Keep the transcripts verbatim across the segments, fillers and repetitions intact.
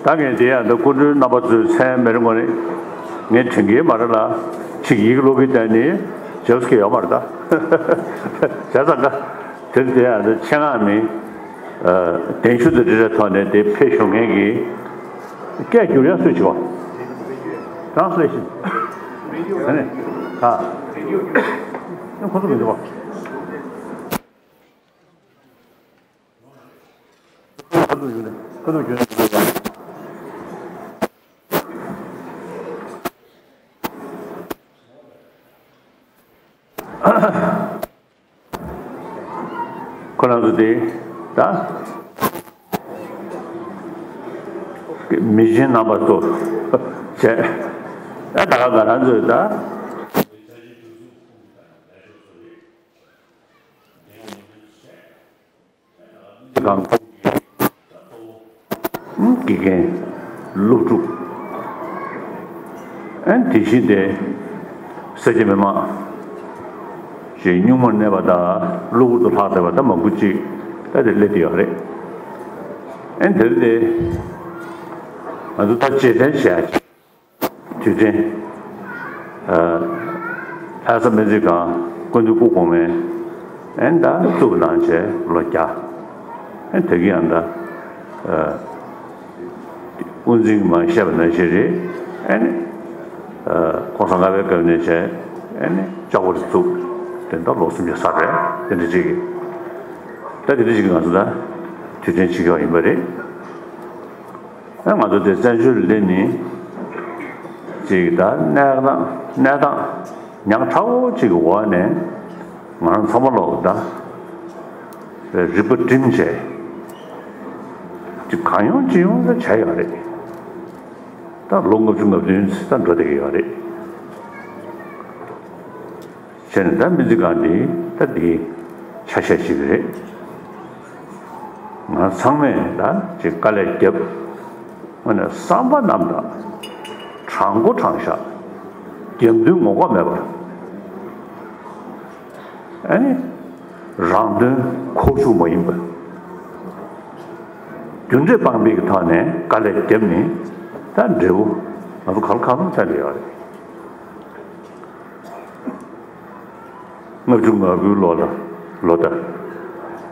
ད་ངས་དེ་ཡང་འདི་སྐུ་མགྲོན་རྣམ་པ་ཚོའི་མཚན་མེད་རུང་ངོ་ནི་ངས་དྲན་གྱི་མ་རེད་ལ། ཅིག་ཡིག་ཀློག་གི་བསྡད་ནི་བྱེད་སྐྱོ་ཡོད་མ་རེད་ད། བྱས་ཙང་ཀ་དེ་དེ་ཡང་འདི་ཆེད་མངགས་མི་གདན་ཞུ་དང་འབྲེལ་བའི་ཐོག་ནས་དེ་ཕེབས་ཞུ་མཁན་གྱི་སྐད་བསྒྱུར་ཡག་སུས་བྱེད་པ། Translation། ཨ་ནི། ཨ། ཁོ་ཚོ་མི་འདུག་པ། ཁ་ཐུག་ཡོད་ནས་ཁ་ཐུག་ཡོད་ནས། ཁོ་རང་ཚོ་དེ་ད་མི་ཆེན་རྣམ་པ་ཚོ་བྱས། ད་ད་ག་ང་རང་ཚོས་ད། གང་དགེ་རྒན། སློབ་ཕྲུག་ཨན་དེ་བཞིན་དེ་ས་སྐྱ་མི་མང་ཞེས་གཉུག་མར་གནས་པ་དང་གློ་བུར་དུ་ལྷག་བསྡད་པ་ད་མང་པོ་ཅིག་ད་དེ་སླེབས་བསྡད་ཡོད་རེད། ཨན་དེར་དེ་ང་ཚོ་ད་རྗེས་དྲན་བྱས། དུས་དྲན། ལྷ་ས་སྨན་རྩིས་ཁང་སྐུ་མདུན་སྐུ་གོང་མའི་ཨན་ད་གཙུག་གནང་བྱས་ལོ་བརྒྱ། ཨན་དེ་གི་ཡང་ད་དབུ་འཛིན་མ་བཤད་པ་ནང་བཞིན་རེད། ཨན་ཁོང་སང་ག་བའི་སྐབས་ནས་བྱས་ཨན་ལྕགས་པོ་རེ་བཙུགས་དེ་ད་ལོ་སུམ་ཅུ་ཚར་རེད་དེ་འདྲ་ཅིག་གི། ད་དེ་འདྲ་ཅིག་གི་ང་ཚོ་ད་དུས་དྲན་བྱེད་ཀྱི་ཡོད་ཡིན་པ་རེད། ང་ཚོ་དེ་བཙན་བྱོལ་སླེབས་ནས་ཅིག་ད་གནས་སྟངས་གནས་སྟངས་ཉག་ཕྲ་བོ་ཅིག་གི་འོག་ནས་ང་རང་ཚང་མ་ལོག་ད་རིག་པ་བསྒྲིམས་བྱས་ཅིག་གང་ཡོང་ཅི་ཡོང་ད་བྱས་ཡོད་རེད། ད་ལོ་ལྔ་བཅུ་ང་བདུན་ཙམ་ད་འགྲོ་བསྡད་ཀྱི་ཡོད་རེད། བྱས་ནས་ད་སྨན་རྩིས་ཁང་འདི་ད་འདི་ཆ་ཤས་ཤིག་རེད། ང་ཚང་མས་ད་ཅིག་དཀའ་ལས་བརྒྱབ། དངོས་གནས་བསམ་པ་རྣམ་དག་དྲང་པོ་དྲང་བཞག་རྒྱབ་མདུན་ངོ་ལྐོག་མེད་པ། ཨ་ནི་རང་དོན་ཁོག་ཆུད་མ་ཡིན་པ། རྒྱུ་འབྲས་དཔང་པོའི་ཐོག་ནས་དཀའ་ལས་བརྒྱབ་ནས་ད་འབྲས་བུ་ང་ཚོ་ག་ལ་གང་འཚམ་ཐོན་བསྡད་ཡོད་རེད། ལྔ་བཅུ་ང་དགུའི་ལོ་ལ་ལོ་ཟླ་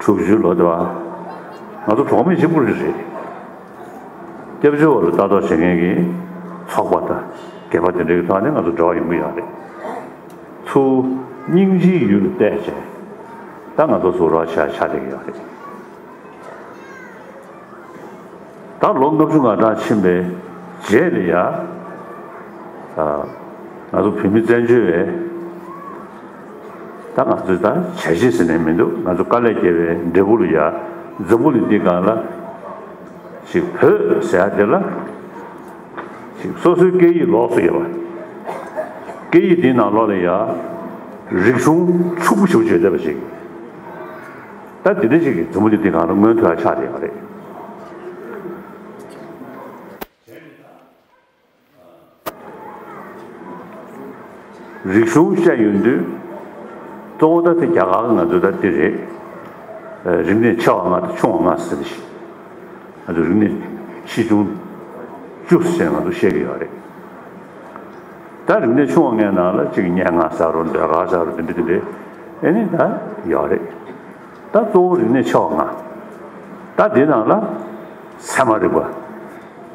དྲུག་ཅུའི་ལོ་ཟླ་བ་ང་ཚོ་གྲོགས་མེད་གཅིག་པུ་རེད། སྐྱབས་བཅོལ་བ་ལ་ལྟ་རྟོག་བྱེད་མཁན་གྱི་ཚོགས་པ་དང་སྒེར་པ་དེ་འདྲའི་ཐོག་ནས་ང་ཚོ་འབྲེལ་བ་ཡོང་གི་ཡོད་རེད། ཚུར་སྙིང་རྗེའི་ཡུལ་ལ་བལྟས་བྱས་ད་ང་ཚོ་ཟུར་རོགས་བྱ་ཆ་ལེགས་ཡོད་རེད། ད་ལོ་ལྔ་བཅུ་ང་གྲངས་ཕྱིན་པའི་རྗེས་ལ་ཡ། ང་ཚོ་བོད་མི་བཙན་བྱོལ་བའི་ད་ང་ཚོས་ད་བྱས་རྗེས་ཟེར་ནས་མི་འདུག་ང་ཚོ་དཀའ་ལས་བརྒྱབ་པའི་འབྲས་བུ་ལ་ཡ་འཛམ་བུ་གླིང་འདི་སྒང་ལ་ཅིག་བོད་ཟེར་ཡ་དེ་ལ་ཅིག་སོ་སོའི་སྐད་ཡིག་ལོགས་སུ་ཡོད་པ། སྐད་ཡིག་འདིའི་ནང་ལོགས་ལ་ཡ་རིག་གཞུང་ཕྱུག་པོ་ཞེ་པོ་ཅིག་ཡོད་བསྡད་པ་ཞིག་ད་འདི་འདྲ་ཞིག་གིས་འཛམ་བུ་གླིང་འདི་སྒང་ལ་མངོན་ཐུབ་ཡ་ཆགས་བསྡད་ཡོད་རེད། རིག་གཞུང་བཤད་ཡོང་དུས་གཙོ་བོ་ད་དེ་རྒྱ་གར་ང་ཚོ་ད་འདི་རེད། རིག་གནས་ཆེ་བ་ལྔ་དང་ཆུང་བ་ལྔ་ཟེར་ཞིང་ང་ཚོ་རིག་གནས་ཆེ་ཆུང་བཅུ་ཟེར་ང་ཚོ་བཤད་ཀྱི་ཡོད་རེད། ད་རིག་གནས་ཆུང་བ་ལྔའི་ནང་ལ་གཅིག་སྙན་ངག་ཟེར་རོ་ཟློས་གར་ཟེར་རོ་དེ་འདྲ་དེ་འདྲ་ཨེ་ནི་ད་ཡོད་རེད། ད་གཙོ་བོ་རིག་གནས་ཆེ་བ་ལྔ། ད་དེའི་ནང་ལ་ཚད་མ་རིག་པ།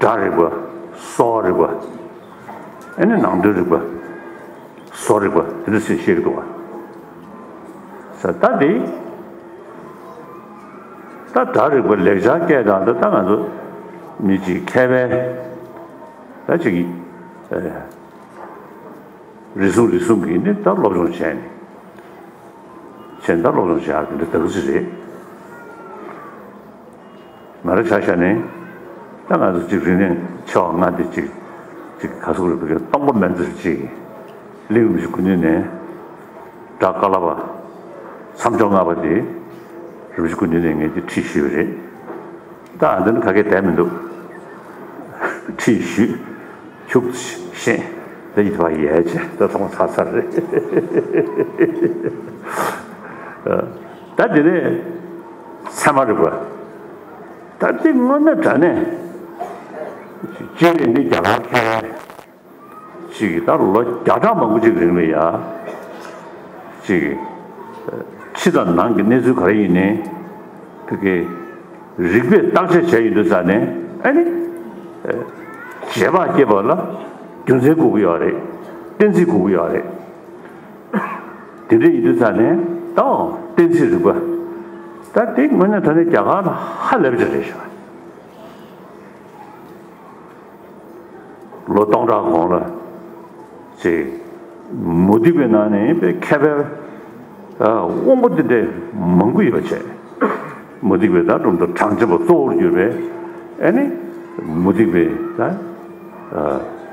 སྒྲ་རིག་པ། སྲོལ་རིག་པ། ཨེ་ནི་ནང་དོན་རིག་པ། བཟོ་རིག་པ་དེ་འདྲ་ཞིག་བཤད་ཀྱི་འདུག་བ། ས་ད་དེ། ད་སྒྲ་རིག་པ་ལེགས་སྦྱར་སྐད་དང་ད་ད་ང་ཚོ་མི་གཅིག་མཁས་པའི་ད་ཅིག་ཨེ། རེ་ཟུང་རེ་ཟུང་གིས་ནི་ད་སློབ་སྦྱོང་བྱས་ནས་བྱས་ནས་ད་སློབ་སྦྱོང་བྱེད་ཡག་དེ་འདྲ་དག་ཅིག་རེད། ང་རང་ཆ་བཞག་ནས་ད་ང་ཚོ་ཅིག་རིག་གནས་ཆེ་བ་ལྔ་དེ་ཅིག་ཅིག་ག་ཟེར་དགོས་རེད། སྟོང་པ་མན་ཚེ་ཅིག་གླིང་རིན་པོ་ཆེ་སྐུ་མདུན་ནས་སྒྲ་ཀ་ལ་པ་མཚམས་སྦྱོར་ལྔ་པ་དེ་རིན་པོ་ཆེ་སྐུ་མདུན་ནས་ངས་དེ་ཁྲིད་ཞུས་པ་རེད། ད་ཨ་འདི་ནི་ག་གེ་བསྡད་མི་འདུག་ཁྲིད་ཞུས། ཁྱུག་ཤེས། ད་ཡིད་བ་ཡལ་བྱས་ད་ཚང་མ་ཚར་ཚར་རེད། ད་དེ་ནས་ཚད་མ་རིག་པ། ད་དེ་དངོས་གནས་དྲང་གནས་ སྤྱིར་ཡིན་ཏེ་རྒྱ་གར་མཁས་པ་ཅིག་གིས་ད་ལོ་བརྒྱ་ཕྲག་མང་པོ་ཅིག་རིང་ལ་ཡ་ཅིག་ཕྱི་དང་ནང་གི་གནས་ཚུལ་ག་རེ་ཡིན་ནའི་དེ་གའི་རིགས་པས་བརྟག་དཔྱད་བྱས་ཡོང་དུས་ཙ་ནས་ཨ་ནི་རྗེས་དཔག་སྐྱེས་པ་ལ་རྒྱུ་མཚན་དགོས་ཀྱི་ཡོད་རེད། གཏན་ཚིགས་དགོས་ཀྱི་ཡོད་རེད། དེ་འདྲ་ཡིན་དུས་ཙ་ནས་ད་གཏན་ཚིགས་རིག་པ་ད་དེ་དངོས་གནས་དྲང་གནས་རྒྱ་གར་ལ་ཧ་ལས་པ་ཅིག་རེད་ཤག་ལོ་སྟོང་ཕྲག་གོང་ལ་ཅིག་མུ་སྟེགས་པའི་ནང་ནས་པའི་མཁས་པའི་དབང་པོ་འདི་འདྲའི་མང་པོ་ཡོད་པ་བྱས། མུ་སྟེགས་པའི་ད་གྲུབ་མཐའ་གྲངས་ཅན་པ་གཙོ་བོར་གྱུར་པའི་ཨ་ནི་མུ་སྟེགས་པའི་ད་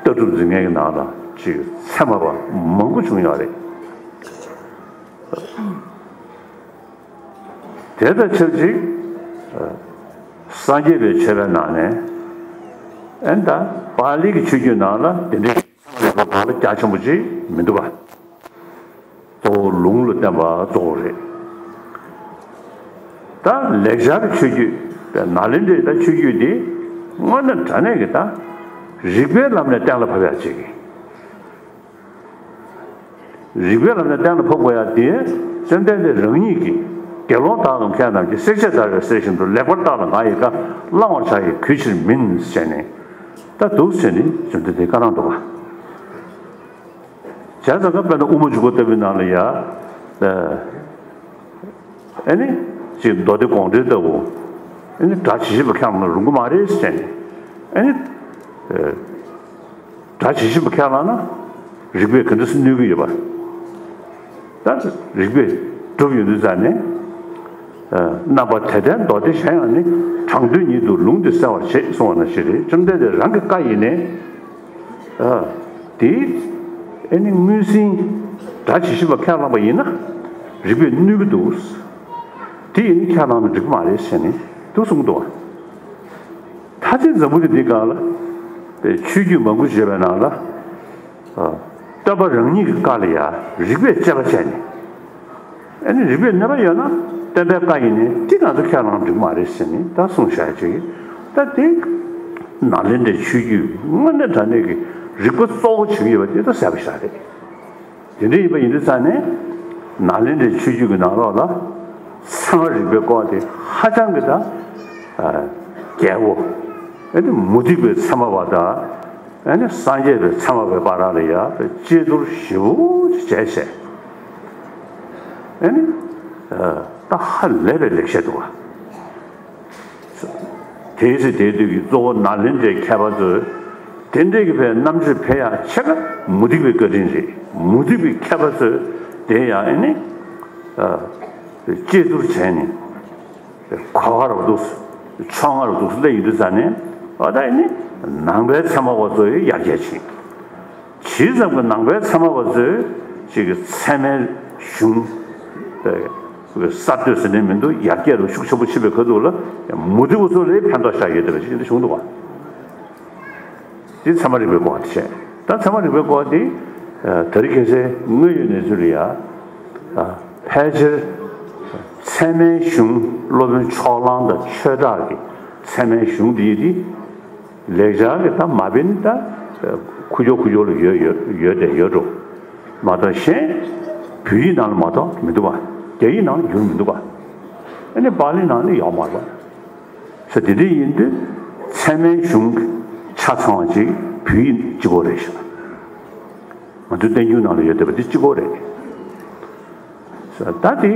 ལྟ་གྲུབ་འཛིན་མཁན་གྱི་ནང་ལ་ཅིག་ཚད་མ་པ་མང་པོ་བྱུང་ཡོད་རེད། དེ་དང་ཆབས་ཅིག་སངས་རྒྱས་པའི་ཆོས་པའི་ནང་ནས་ཨན་ད་པཱ་ལི་གི་ཆོས་བརྒྱུད་ནང་ལ་དེ་འདྲའི་ཚད་མ་རིག་པའི་སྐོར་ལ་རྒྱ་ཆེན་པོ་ཅིག་མི་འདུག་ག་གཙོ་བོ་ལུང་ལ་བརྟེན་པ་གཙོ་བོ་རེད། ད་ལེགས་སྦྱར་གྱི་ཆོས་བརྒྱུད་ནཱ་ལེནྡྲའི་ད་ཆོས་བརྒྱུད་འདི་དངོས་གནས་དྲང་གནས་ཀྱི་ད་རིགས་པའི་ལམ་ནས་གཏན་ལ་ཕབ་ཡག་ཅིག་གི་རིགས་པའི་ལམ་ནས་གཏན་ལ་ཕབ་དགོས་ཡ་དེ་བཅོམ་ལྡན་འདས་རང་ཉིད་ཀྱིས་དགེ་སློང་དག་གམ་མཁས་རྣམས་ཀྱིས། བསྲེག་བཅད་བརྡར་བའི་གསེར་བཞིན་དུ། ལེགས་པར་བརྟགས་ལ་ང་ཡི་བཀའ། བླང་བར་བྱ་ཡི་གུས་ཕྱིར་མིན། ཟེར་ནས་ད་འདུག་ཟེར་ནས་བཅོམ་ལྡན་འདས་བཀའ་གནང་འདུག་ག་བྱས་ཙང་ཀ་དཔེར་ན་དབུ་མ་འཇུག་པ་ལྟ་བུའི་ནང་ལ་ཡ། ཨ་ནི་ཅིག་མདོ་སྡེ་དགོངས་འགྲེལ་ལྟ་བུ་ཨ་ནི་སྒྲ་ཇི་བཞིན་པ་ཁས་བླངས་ན་རུང་གི་མ་རེད་ཟེར་ནས་ཨ་ནི། སྒྲ་ཇི་བཞིན་པ་ཁས་བླངས་ན་རིགས་པས་ག་འདྲ་སེ་གནོད་ཀྱི་ཡོད་པ། ད་རིགས་པས་གྲུབ་ཡོང་དུས་ཙ་ནས། རྣམ་པ་དེ་ལྟར་མདོ་སྡེ་གཞན་ཡང་ནི། དྲང་དོན་ཉིད་དུ་ལུང་འདི་གསལ་བར་བྱེད། གསུངས་པ་ནང་བཞིན་རེད། བཅོམ་ལྡན་འདས་རང་གི་བཀའ་ཡིན་ནའི། དེ་ཨ་ནི་དངོས་ཟིན་སྒྲ་ཇི་བཞིན་པ་ཁས་བླངས་པ་ཡིན་ན་རིགས་པས་གནོད་ཀྱི་འདུག་དེ་ཡིན་ནི་ཁས་བླངས་ན་འགྲིག་གི་མ་རེད་ཟེར་ནས་འདུག་གསུངས་འདུག་བ། ད་ཆ་འཛམ་བུ་གླིང་འདི་སྒང་ལ་ཆོས་བརྒྱུད་མང་པོ་ཞིག་ཡོད་པའི་ནང་ལ། སྟོན་པ་རང་ཉིད་ཀྱི་བཀའ་ལ་ཡང་རིགས་པས་དཔྱད་པ་བྱས་ནས། ཨ་ནི་རིགས་པས་གནོད་པ་ཡོད་ན་སྟོན་པའི་བཀའ་ཡིན་ནའི་དེ་ང་ཚོ་ཁས་བླངས་འགྲིག་མ་རེད་ཟེར་ནས་ད་གསུངས་བཞག་ཅིག་ད་དེ་ནཱ་ལེནྡྲའི་ཆོས་བརྒྱུད་དངོས་གནས་དྲང་གནས་ཀྱི་རིགས་པ་གཙོ་བོ་བྱེད་ཀྱི་ཡོད་པ་དེ་ད་གསལ་པོ་ཞིག་རེད། དེ་འདྲ་ཡིན་པ་ཡིན་དུས་ཙང་ནས་ནཱ་ལེནྡྲའི་ཆོས་བརྒྱུད་ཀྱི་ནང་ལོགས་ལ་ཚད་མ་རིག་པའི་སྐོར་དེ་ཧ་ཅང་གི་ད་རྒྱལ་པོ་ཨ་ནི་མུ་སྟེགས་པའི་ཚད་མ་པ་དང་། ཨ་ནི་སངས་རྒྱས་པའི་ཚད་མ་པའི་བར་ལ་ཡ་དཔེ་དཔྱད་བསྡུར་ཞེ་པོ་ཅིག་བྱས་བྱས། ཨ་ནི་ད་ཧ་ལས་པའི་ལེགས་བཤད་འདུག་བ། དེའི་ཚེ་དེའི་དུས་ཀྱི་གཙོ་བོ་ནཱ་ལེནྡྲའི་མཁས་པ་ཚོས་དེ་འདྲའི་གི་པའི་རྣམ་དཔྱོད་འཕེལ་ཡག་ཆེ་ཁ་མུ་སྟེགས་པའི་བཀའ་དྲིན་རེད། མུ་སྟེགས་པའི་མཁས་པ་ཚོས་དེ་ཡང་ཨ་ནི་དཔྱད་བསྡུར་བྱས་ནས། གོ་བ་རུ་འདུག་ཕྱོགས་སྔ་རུ་འདུག་སླེབས་ཡོང་དུས་ཙ་ནས་ཨ་ད་ནི་ནང་པའི་ཚད་མ་པ་ཚོ་ཡི་ཡར་རྒྱས་ཕྱིན། ཇི་ཙམ་གྱི་ནང་པའི་ཚད་མ་པ་ཚོས་ཅིག་གི་ཚད་མའི་གཞུང་གསར་གཏོད་ཟེར་ནས་མི་འདུག་ཡར་རྒྱས་རུ་ཤུགས་ཆེན་པོ་ཕྱིན་པའི་ཁ་ཐུག་ལ་མུ་སྟེགས་པ་ཚོ་ལ་ཕན་ཐོགས་ཤར་ཡོད་བསྡད་པ་ཞིག་འདི་བྱུང་འདུག་བ། འདི་ཚད་མ་རིག་པའི་སྐོར་དེ་བཤད། ད་ཚད་མ་རིག་པའི་སྐོར་དེ་ད་རེས་ཁ་སང་དངོས་ཡོད་གནས་ཚུལ་ལ་ཡ། ཕལ་ཆེར་ཚད་མའི་གཞུང་སློབ་དཔོན་ཕྱོགས་གླང་དང་ཆོས་གྲགས་ཀྱི་ཚད་མའི་གཞུང་འདི་ཡི་འདི་ལེགས་སྦྱར་གྱི་ད་མ་དཔེ་ནི་ད་ཁུ་ཁྱོག་ཁུ་ཁྱོག་ལ་ཡོད་ཡོད་ཡོད་དེ་ཡོད་འགྲོ། མ་གཏོགས་གཞན་བོད་ཡིག་ནང་ལ་མ་གཏོགས་མི་འདུག་པ། རྒྱ་ཡིག་ནང་ལ་བསྒྱུར་མི་འདུག་པ། ཨ་ནི་པཱ་ལི་ནང་ལ་ཡོད་མ་རེད་པ། ས་དེ་འདྲ་ཡིན་དུས་ཚད་མའི་གཞུང་ཆ་ཚང་བ་ཅིག་བོད་ཡིག་གཅིག་པོ་རེད་ཤག་ང་ཚོའི་བསྟན་འགྱུར་ནང་ལ་ཡོད་བསྡད་པ་འདི་གཅིག་པོ་རེད། ས་ད་དེ་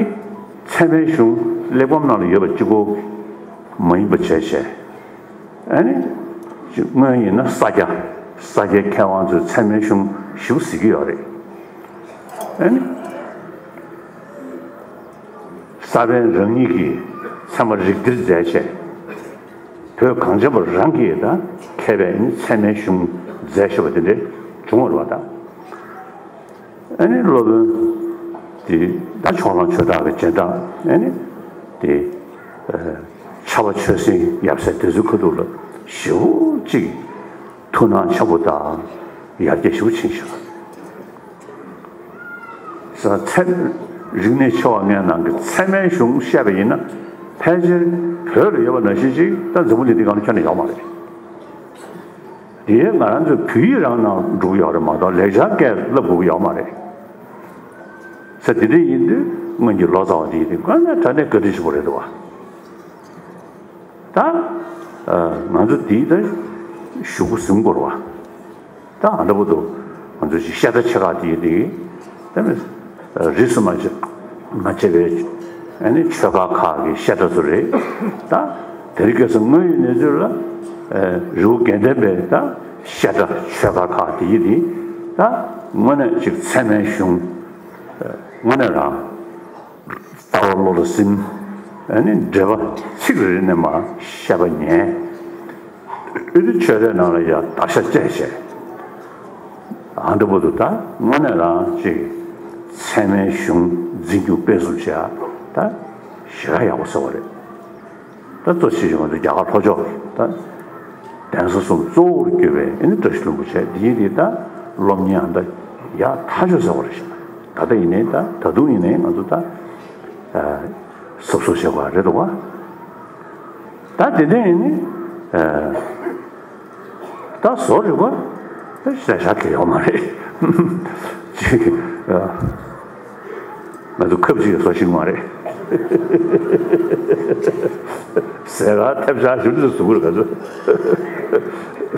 ཚད་མའི་གཞུང་གླེགས་བམ་ནང་ལ་ཡོད་པ་གཅིག་པོ་མ་ཡིན་པ་བྱས་བྱས། ཨ་ནི་སྔོན་ཡིན་ན་ས་སྐྱ་ས་སྐྱའི་མཁས་དབང་ཚོས་ཚད་མའི་གཞུང་ཞེ་པོ་གཟིགས་ཀྱི་ཡོད་རེད། ཨ་ནི། ས་པཎ་རང་ཉིད་ཀྱིས་ཚད་མ་རིགས་གཏེར་མཛད་བྱས། བོད་གངས་ཅན་པ་རང་གིས་ད་མཁས་པའི་ཚད་མའི་གཞུང་མཛད་བཞག་པ་དེ་འདྲ་བྱུང་བ་རེད་པ་ད། ཨ་ནི་སློབ་དཔོན་དེ་ད་ཕྱོགས་གླང་ཆོས་གྲགས་ཀྱི་རྗེས་འབྲང་ཨ་ནི་དེ་ཕྱྭ་པ་ཆོས་སེང་ཡབ་སྲས་དེ་ཚོའི་ཁ་ཐུག་ལ་ཞེ་པོ་ཅིག་ཐུགས་སྣང་ཆེན་པོ་དང་ཡར་རྒྱས་ཞེ་པོ་ཕྱིན་ཤག་ས་ཚད་རིག་གནས་ཆེ་བ་ལྔའི་ནང་གི་ཚད་མའི་གཞུང་བཤད་པ་ཡིན་ན་ཕལ་ཆེར་བོད་ལ་ཡོད་པ་ནང་བཞིན་ཅིག་ད་འཛམ་བུ་གླིང་འདི་སྒང་ལ་ཁྱོན་ནས་ཡོད་མ་རེད། དེ་ང་རང་ཚོའི་བོད་ཡིག་རང་ནང་འགྲོ་གི་ཡོད་རེད་མ་གཏོགས་ལེགས་སྦྱར་སྐད་བསླབ་དགོས་ཀྱི་ཡོད་མ་རེད། ས་དེ་འདྲ་ཡིན་དུས་སྔོན་གྱི་ལོ་ཙཱ་བ་དེ་ཡིན་དུས་དངོས་གནས་དྲང་གནས་བཀའ་དྲིན་ཆེན་པོ་རེད་འདུག་བ། ད་ང་ཚོ་དེའི་ད་གཞུག་གུ་ཟིན་དགོས་རེད་བ། ད་ཨ་འདྲ་པོ་འདུག་ང་ཚོ་ཞིག་བཤད་གྲྭ་ཆེ་ཁག་དེ་ཡིན་དུས་ད་ནི་རིས་སུ་མ་ཆད་མ་ཆད་པའི་ཨ་ནི་ཆོས་ཁག་ཁག་གི་བཤད་གྲྭ་ཚོ་རེད། ད་དེ་རིང་ཁ་སང་དངོས་ཡོད་གནས་ཚུལ་ལ་རི་བོ་དགེ་ལྡན་པའི་ད་བཤད་གྲྭ་ཆོས་ཁག་ཁག་དེ་ཡིན་དུས་ད་དངོས་གནས་ཅིག་ཚད་མའི་གཞུང་དངོས་གནས་རང་། ལྟ་བ་བློ་ལ་སིམ། ཨ་ནི་འགྲེལ་པ་ཚིག་རེ་རེ་ནས་མར་བཤད་པ་ཉན། ཨ་ནི་ཆོས་རའི་ནང་ལ་ཡང་བརྡར་ཤ་བཅད་བྱས། ཨ་འདྲ་པོ་འདུག་ད་དངོས་གནས་རང་ཅིག་ཚད་མའི་གཞུང་འཛིན་སྐྱོང་སྤེལ་གསུམ་བྱེད་ཡ་ད་ཞེ་དྲག་ཡག་པོ་ཟེར་བ་རེད། ད་གཙོ་ཆེ་ཤོས་ང་ཚོ་རྒྱ་གར་ལྷོ་ཕྱོགས་ཀྱི་ད་གདན་ས་གསུམ་གཙོ་བོར་གྱུར་པའི་ཨ་ནི་བཀྲ་ཤིས་ལྷུན་པོ་བྱས་འདི་ཡིན་དེ་ད་སློབ་གཉེར་ཨ་ད་ཡག་ཐག་ཆོད་ཟེར་བ་རེད་ཤག་ད་ལྟ་ཡིན་ནའི་ད་ད་དུང་ཡིན་ནའི་ང་ཚོ་ད་གཟབ་གཟབ་བྱེད་དགོས་རེད་འདུག་བ། ད་དེ་འདྲ་ཡིན་ནའི་ད་བཟོ་རིག་པ་ད་ཞེ་དྲག་གི་ཡོད་མ་རེད་ཅིག་ང་ཚོ་ཁབ་ཅིག་བཟོ་ཤེས་མ་རེད། ཟས་ཁང་ཐེབས་ཆག་ཞིབ་འདི་བཟོ་གི་རེད་ང་ཚོ།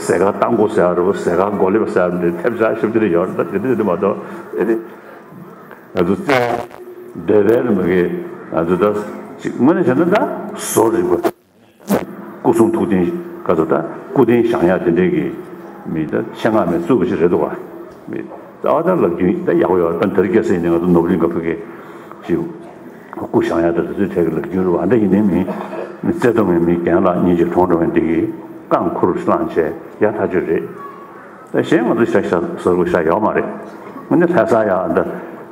ཟས་ཁང་རྟ་མགོ་ཟེར་བ་རེད་པ། ཟས་ཁང་གོ་ལེབ་ཟེར་བ་འདི་ཐེབས་ཆག་ཞིབ་འདི་ཡོད་རེད། ད་དེ་འདྲ་དེ་འདྲ་མ་གཏོགས་ཨེ་ནི་ང་ཚོ་རྩེད་འདོད་པའི་མི་གི་ང་ཚོ་ད་ཅིག་དངོས་གནས་བྱས་ན་ད་བཟོ་རིག་པ། སྐུ་གསུང་ཐུགས་རྟེན་ག་ཚོད་ད་སྐུ་རྟེན་བཞེངས་ཡག་དེ་འདྲའི་གི་མི་ད་ཆེད་མངགས་མི་བཙུགས་པ་ཞིག་རེད་འདུག་བ། མི་རྩ་བ་ད་ལབ་རྒྱུ་ད་ཡག་པོ་ཡོད་རེད། ད་འདིར་སྐྱེས་སེ་ཡིན་ནའི་ང་ཚོ་ནོར་བུ་གླིང་ག་ཕ་གི་ཅིག་སྐུ་བཞེངས་ཡག་ད་དེ་ཚོའི་གྲས་ཀྱི་ལབ་རྒྱུ་རེད་བ། ད་ཡིན་ནའི་མི་མི་བརྩེ་གདུང་བའི་མི་རྒན་ལགས་གཉིས་ཀྱིས་གྲོངས་འགྲོ་མཁན་འདི་གི་རྐང་ཁུར་བླངས་བྱས་ཡག་ཐག་ཆོད་རེད། ད་གཞན་ང་ཚོ་ཤ་ཤ་ཟོར་བུ་ཤ་ཡོད་མ་རེད། དངོས་གནས་ལྷ་ས་ཡ་ཨ་ད་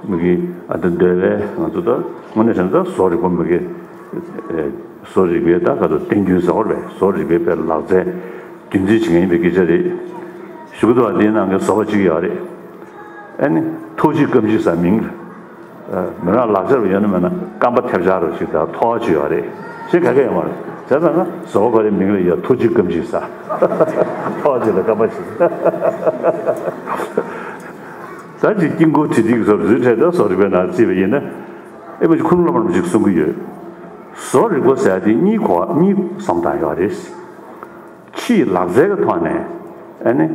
མི་གི་ཨ་ད་འདོད་པའི་ང་ཚོ་ད་དངོས་གནས་བྱས་ན་ད་ཟོར་རིག་པ་མི་གི་ཨེ་ཟོར་རིག་པའི་ད་ག་ཚོད་བསྟན་རྒྱུན་ཟེར་བ་རེད། ཟོར་རིག་པའི་དཔེ་ལག་རྩལ་རྒྱུན་འཛིན་བྱེད་མཁན་ཡིན་པའི་སྐད་ཆ་རེད། ཞུ་གི་འདུག་བ། འདིའི་ནང་གི་ཟོར་བ་གཅིག་ཡོད་རེད། ཨ་ནི་ཐུགས་རྗེ་སྐམ་ཅིག་ཟ་མིང་ལ། མི་རང་ལག་ཆ་རུ་ཡོད་ན་མེད་ན་སྐམ་པ་ཐེབས་ཆག་རུ་ཞིག་དང་ཐོག་ཅིག་ཡོད་རེད། ཞེས་ག་གེ་ཡོད་མ་རེད། བྱས་ཙང་ན་ཟོག་པ་རེ་མིང་ལ་ཡ་ཐུགས་རྗེ་སྐམ་ཅིག་ཟ། ཐོག་ཅིག་ལ་སྐམ་པ་ཞིག་ཟ། ད་ཅིག་དཀྱིལ་འཁོར་བྲིས་ཏིག་ཟོར་བཟོས་བྲལ་ད་ཟོག་རིག་པའི་ནང་བརྩིས་པ་ཡིན་ན། ཨེ་མ་ཅིག་ཁུངས་ལ་མར་ཅིག་གསུང་གི་ཡོད། ཟོག་རིག་པ་ཟེར་ཡ་དེ་གཉིས་གོ་གཉིས་བསམ་སྟངས་ཡོད་རེད། ཕྱིའི་ལག་རྩལ་གྱི་ཐོག་ནས་ཨ་ནི་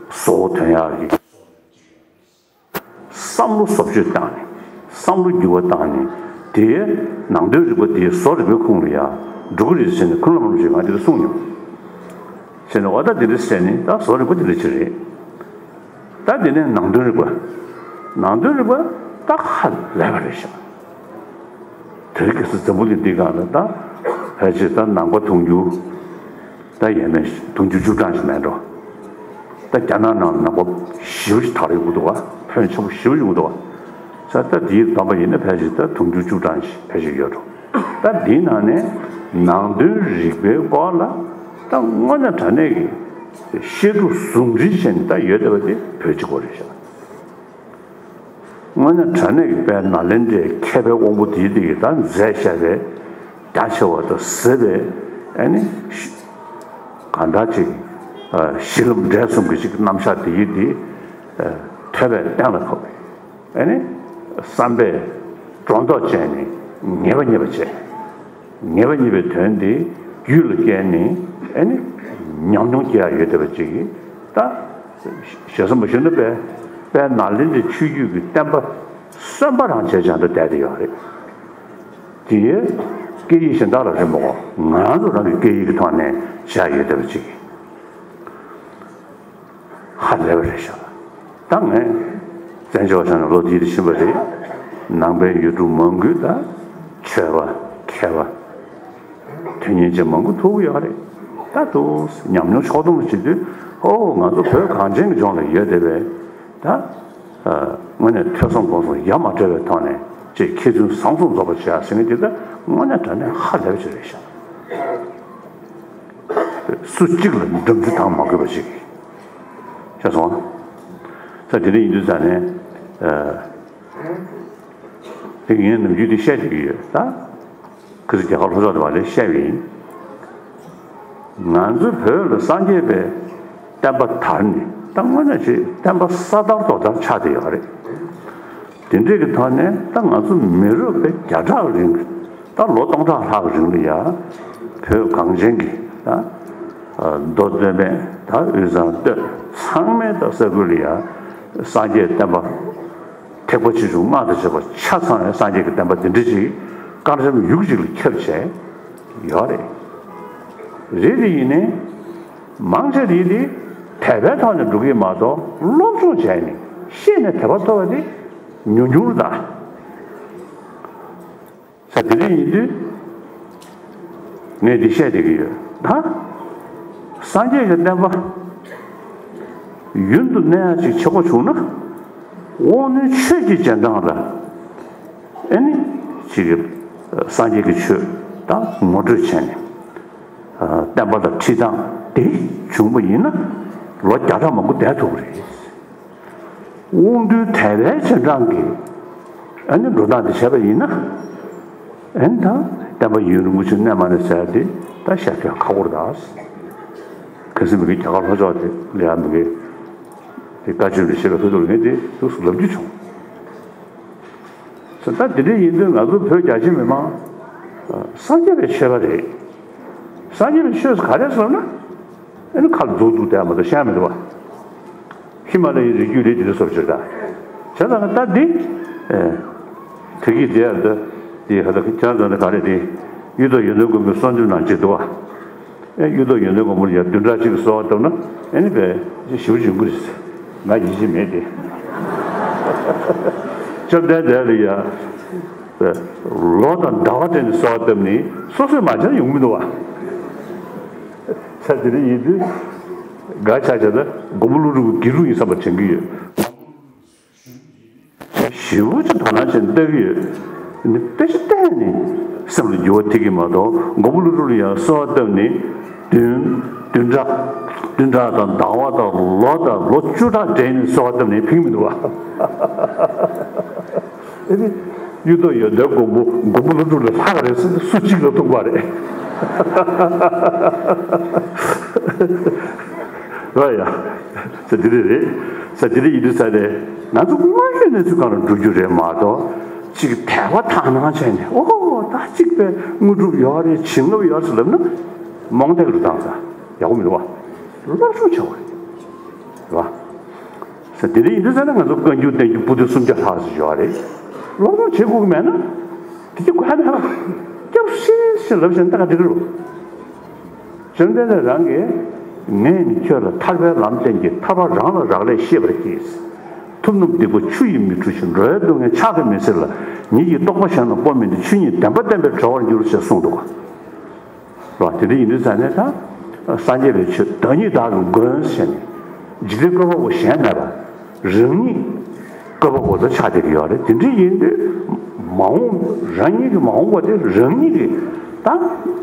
བཟོ་བོ་ཐོན་ཡག་གི་བསམ་བློ་བཟོ་བཅོས་བཏང་ནས་བསམ་བློ་འགྱུར་བ་བཏང་ནས་དེའི་ནང་དོན་རིག་པ་དེའི་བཟོ་རིག་པའི་ཁུངས་ལ་ཡང་འགྲོ་གི་རེད་ཟེར་ནས་ཁུངས་ལ་མ་ཞིག་ང་དེ་ལ་གསུངས་མྱོང་། ཟེར་ནས་འོ་ད་དེ་འདྲ་ཟེར་ནས་ད་བཟོ་རིག་པ་དེ་འདྲ་ཅིག་རེད། ད་དེ་ནས་ནང་དོན་རིག་པ། ནང་དོན་རིག་པ་ད་ཧ་ལས་པ་རེད་ཤག་དེ་རིང་ཁ་སང་འཛམ་བུ་གླིང་འདི་སྒང་ལ་ད་ཕལ་ཆེར་ད་ནང་པ་དུང་ཕྱུར་ད་ཡས་མས་དུང་ཕྱུར་བཅུ་གྲངས་ཤིག་མེད་འགྲོ། ད་རྒྱ་ནག་ནང་ལ་ནང་པ་ཞེ་པོ་ཞིག་དར་ཡོང་གི་འདུག་བ། ཕོན་ཆེན་པོ་ཞེ་པོ་ཡོང་གི་འདུག་བ། ས་ད་དེའི་བསྡོམས་པ་ཡིན་ན་ཕལ་ཆེར་ད་དུང་ཕྱུར་བཅུ་གྲངས་ཤིག་ཕལ་ཆེར་ཡོད་འགྲོ། ད་འདིའི་ནང་ནས་ནང་དོན་རིག་པའི་སྐོར་ལ་ད་དངོས་གནས་དྲང་གནས་ཀྱི་བཤད་སྒྲུབ་ཟུང་འབྲེལ་བྱས་ནས་ད་ཡོད་བསྡད་པ་དེ་བོད་གཅིག་པོ་རེད་ཤག་དངོས་གནས་དྲང་གནས་ཀྱི་དཔལ་ནཱ་ལེནྡྲའི་མཁས་པའི་དབང་པོ་འདིའི་སྟེང་གི་ད་མཛད་བཞག་པའི་རྒྱ་ཆེ་བ་དང་ཟབ་པའི་ཨ་ནི་གང་འདྲ་ཅིག་གཞི་ལམ་འབྲས་གསུམ་གྱི་ཅིག་རྣམ་གཞག་འདིའི་འདི་ཐོས་པས་གཏན་ལ་ཕབ་པའི་ཨ་ནི་བསམ་པས་སྒྲོ་འདོགས་བཅད་ནས་ངེས་པ་རྙེད་པ་བྱས། ངེས་པ་རྙེད་པའི་དོན་དེ་རྒྱུད་ལ་སྐྱེས་ནས་ཨ་ནི་ཉམས་མྱོང་སྐྱེ་ཡ་ཡོད་བསྡད་པ་ཅིག་གིས་ད། ཞེ་ས་མ་ཞུ་ན་དཔལ་དཔལ་ནཱ་ལེནྡྲའི་ཆོས་བརྒྱུད་ཀྱི་བསྟན་པ་གསོན་པ་རང་བྱས་ཀྱང་ད་བསྡད་དེ་ཡོད་རེད། དེ་སྐད་ཡིག་གཞན་དག་ལ་རེད་མ་གོ། ང་རང་ཚོ་རང་གི་སྐད་ཡིག་གི་ཐོག་ནས་བྱས་ཡོད་བསྡད་པ་ཅིག་ཧ་ལས་པ་རེད་ཤག་ད་ངས་བཙན་བྱོལ་བ་ཆགས་ནས་ལོ་འདིའི་རིང་ཕྱིན་པ་རེད། ནང་པའི་ཡུལ་གྲུ་མང་པོའི་ད་ཆོས་པ་མཁས་པ། དོན་གཉེར་ཅན་མང་པོ་ཐུག་གི་ཡོད་རེད། ད་དུ་ཉམས་མྱོང་ཕྱོགས་བསྡོམས་བྱེད་དུས་ཨོ་ང་ཚོ་བོད་གངས་ཅན་གྱི་ལྗོངས་ལ་ཡོད་བསྡད་པའི་ད་དངོས་གནས་ཐོས་བསམ་སྒོམ་གསུམ་ཡ་མ་བྲལ་བའི་ཐོག་ནས་ཅིག་མཁས་བཙུན་བཟང་གསུམ་རྫོགས་པར་བྱེད་ཡ་ཟེར་མཁན་དེ་ད་དངོས་གནས་དྲང་གནས་ཧ་ལས་པ་ཅིག་རེད་ཤག་སུ་གཅིག་ལ་འགྲམ་ཚུལ་བཏང་མ་དགོས་པ་ཅིག་ཤེས་སོང་ང་། ད་དེ་འདྲ་ཡིན་དུས་ཙང་ནས། དེ་ངས་ནམ་རྒྱུན་དེ་བཤད་བསྡད་ཀྱི་ཡོད་ད། ཁ་སང་རྒྱ་གར་ལྷོ་ཕྱོགས་དེ་བ་ལས་བཤད་པ་ཡིན། ང་ཚོ་བོད་ལ་སངས་རྒྱས་པའི་ བསྟན་པ་དར་ནས་ད་དངོས་གནས་ཅིག་བསྟན་པ་ས་དར་རྡོ་དར་ཆགས་བསྡད་ཡོད་རེད། དེ་འདྲས་ཀྱི་ཐོག་ནས་ད་ང་ཚོ་མི་རབས་པའི་བརྒྱ་ཕྲག་རིང་ད་ལོ་སྟོང་ཕྲག་ལྷག་རིང་ལ་ཡ་བོད་གངས་ཅན་གྱི་ད་མདོ་སྟོད་སྨད་ད་དབུས་གཙང་སྟོད་ཚང་མའི་ད་ས་ཁུལ་ལ་ཡ་སངས་རྒྱས་བསྟན་པ་ཐེག་པ་ཆེ་ཆུང་སྔགས་དང་བཅས་པ་ཆ་ཚང་བའི་སངས་རྒྱས་ཀྱི་བསྟན་པ་འདི་འདྲ་ཅིག་དཀར་འཇམ་ཡུག་ཅིག་ལ་ཁྱབ་བྱས་ཡོད་རེད། རེད་དེ་ཡིན་ནའི་མང་ཆེ་རེད་དེ་དད་པའི་ཐོག་ནས་འགྲོ་གི་མ་གཏོགས་སློབ་སྦྱོང་བྱས་ནས་ཤེས་ནས་དད་པ་ཐོབ་པ་དེ་ཉུང་ཉུང་རེད་ད། ས་དེ་རིང་ཡིན་དུས་ངས་འདི་བཤད་བསྡད་ཀྱི་ཡོད་ད། སངས་རྒྱས་ཀྱི་བསྟན་པ་ཡུན་དུ་གནས་ཡག་ཅིག་བྱེད་དགོས་བྱུང་ན་དབང་རྣོན་ཆོས་ཀྱི་རྗེས་འབྲང་ལ་ཨེ་ནི་ཅིག་སངས་རྒྱས་ཀྱི་ཆོས་ད་ངོ་སྤྲོད་བྱས་ནས་བསྟན་པ་ལ་ཁྲིད་སྟངས་དེ་བྱུང་བ་ཡིན་ན་ལོ་བརྒྱ་ཕྲག་མང་པོ་བསྡད་ཐུབ་ཀྱི་རེད། དབང་རྣོན་དད་པའི་རྗེས་འབྲང་གི་ཨ་ནི་འགྲོ་སྟངས་དེ་བྱས་པ་ཡིན་ན། ཨ་ནི་ད་བསྟན་པ་ཡུན་རིང་པོ་ཞིག་གནས་མ་གནས་ཟེར་ཡ་དེ་ད་བཤད་ཐུབ་ཡ་ཁག་པོ་རེད་ད། ཁ་སང་མི་གི་རྒྱ་གར་ལྷོ་ཕྱོགས་དེ་ལ་ཡ་མི་གི་དེ་བཀའ་ཆོས་འདྲ་བཤད་པའི་ཐོག་ཏུ་ངས་དེ་ཐུགས་སུ་ལབ་རྒྱུ་བྱུང་། ད་དེ་འདྲ་ཡིན་དུས་ང་ཚོ་བོད་རྒྱ་ཆེ་མི་མང་སངས་རྒྱས་པའི་ཆོས་པ་རེད། སངས་རྒྱས་པའི་ཆོས་སུ་ག་རེ་ཟེར་ན། ཨ་ནི་ཁ་ལ་འཛུགས་འདུག་བསྡད་མ་གཏོགས་ཤེས་མི་འདུག་བ། ཧི་མ་ལ་ཡའི་རི་རྒྱུད་ལས་དེ་འདྲ་སོར་ཆེར་ད། བྱས་ཙང་ད་འདི། ཨེ། ཐུགས་ཀྱི་དེ་ཡར་ད། དེ་ཧ་ད་ཁྱེད་རང་ཚོ་ནི་ག་རེ་དེ། གཡུ་ཐོག་ཡོན་ཏན་མགོན་པོའི་གསོལ་འདེབས་ནང་བཅས་འདུག་བ། ཨེ་གཡུ་ཐོག་ཡོན་ཏན་མགོན་པོ་ལ་ཡར་བདུན་ཕྲག་གཅིག་གི་གསོལ་བ་བཏབ་ན་ཨེ་ནི་བས་ཞེ་པོ་འཇོན་གི་རེད། ང་ཡིད་ཆེས་མེད་དེ། བཅོམ་ལྡན་འདས་ལ་ཡ། ལོ་དང་ཟླ་བ་སྤྲད་ནས་གསོལ་བ་བཏབ་ནས་སོ་སོས་མ་བྱས་ན་ཡོང་མི་འདུག་བ། ས་དེ་རིང་ཡིན་དུས་དགའ་ཆ་བྱས་ན་མགོན་པོ་ཀླུ་སྒྲུབ་ཀྱི་དགེ་ལུགས་ཡིན་བསམ་པ་དྲན་གྱི་ཡོད། ཞེ་པོ་ཅིག་དོ་སྣང་བྱས་ནས་ལྟ་གི་ཡོད། ནི་དཔེ་ཆ་བལྟས་ནས་སེམས་ལ་འགྱུར་བ་ཐེབས་ཀྱི་མ་གཏོགས་མགོན་པོ་ཀླུ་སྒྲུབ་ལ་ཡང་གསོལ་བ་བཏབ་ནས་བདུན་བདུན་ཕྲག་བདུན་ཕྲག་དང་ཟླ་བ་དང་ལོ་དང་ལོ་བཅུ་ཕྲག་སྦྲེལ་ནས་གསོལ་བ་བཏབ་ནས་ཕན་གྱི་མི་འདུག་བ། ཨེ་ནི། གཡུ་ཐོག་ཡོན་ཏན་མགོན་པོ་མགོན་པོ་ཀླུ་སྒྲུབ་ལས་ལྷག་རེད་ཟེར་ན་སུ་གཅིག་ལ་ཐུག་པ་རེད། རོ་ཡ། ས་དེ་རེད་རེད། ས་དེ་རེད་ཡིན་དུས་ས་རེད། ང་ཚོ་སྔོན་གྱི་གནས་ཚུལ་སྒང་ལ་འགྲོ་རྒྱུ་རེད་མ་གཏོགས་གཅིག་དད་པ་དག་སྣང་བྱས་ནས་ཨོ་ད་གཅིག་པའི་དངོས་གྲུབ་ཡོད་རེད་བྱིན་རླབས་ཡོད་རེད་ཟེར་ལབ་ན་རྨོངས་དད་ཀྱི་རུ་སྟངས་ས་ཡག་པོ་མི་འདུག་བ། སློབ་སྦྱོང་བྱ་བ་རེད། རེད་བ། ས་དེ་འདྲ་ཡིན་དུས་ཙང་ན་ང་ཚོ་བཀའ་འགྱུར་བསྟན་འགྱུར་པོ་ཏི་སུམ་བརྒྱ་ལྷག་ཙམ་ཡོད་རེད། སློབ་སྦྱོང་བྱེད་དགོས་ཀྱི་མེད་ན། དེ་ཅི་དགོས་ཧ་ནས་ཧ་ལ། སྐྱབས་སེ་སེ་ལབ་བཞིན་ལྟ་ག་འགྲིག་གི་རེད། བཅོམ་ལྡན་འདས་རང་གིས་ངས་ནི་ཁྱོད་ལ་ཐར་པའི་ལམ་བསྟན་གྱི་ཐར་པ་རང་ལ་རག་ལས་ཤེས་པར་གྱིས། ཐུབ་རྣམས་སྡིག་པ་ཆུ་ཡིས་མི་འཁྲུ་ཞིང་། འགྲོ་བའི་སྡུག་བསྔལ་ཕྱག་གིས་མི་སེལ་ལ། ཉིད་ཀྱི་རྟོགས་པ་གཞན་ལ་སྤོ་མིན་ཏེ། ཆོས་ཉིད་བདེན་པ་བསྟན་པས་གྲོལ་བར་འགྱུར་ཞེས་གསུངས་འདུག་ག། རོ། དེ་འདྲ་ཡིན་དུས་ཙང་ནས་ད་སངས་རྒྱས་པའི་ཆོས་བདག་ཉིད་བདག་གི་མགོན་ཟེར་ནས་འཇིག་རྟེན་བཀོད་པ་པོ་གཞན་མེད་པ་རང་ཉིད་བཀོད་པ་པོ་དུ་ཆགས་བསྡད་ཀྱི་ཡོད་རེད། དེ་འདྲ་ཡིན་དུས་མ་འོངས་རང་ཉིད་ཀྱི་མ་འོངས་པ་དེ་རང་ཉིད་ཀྱི་ད་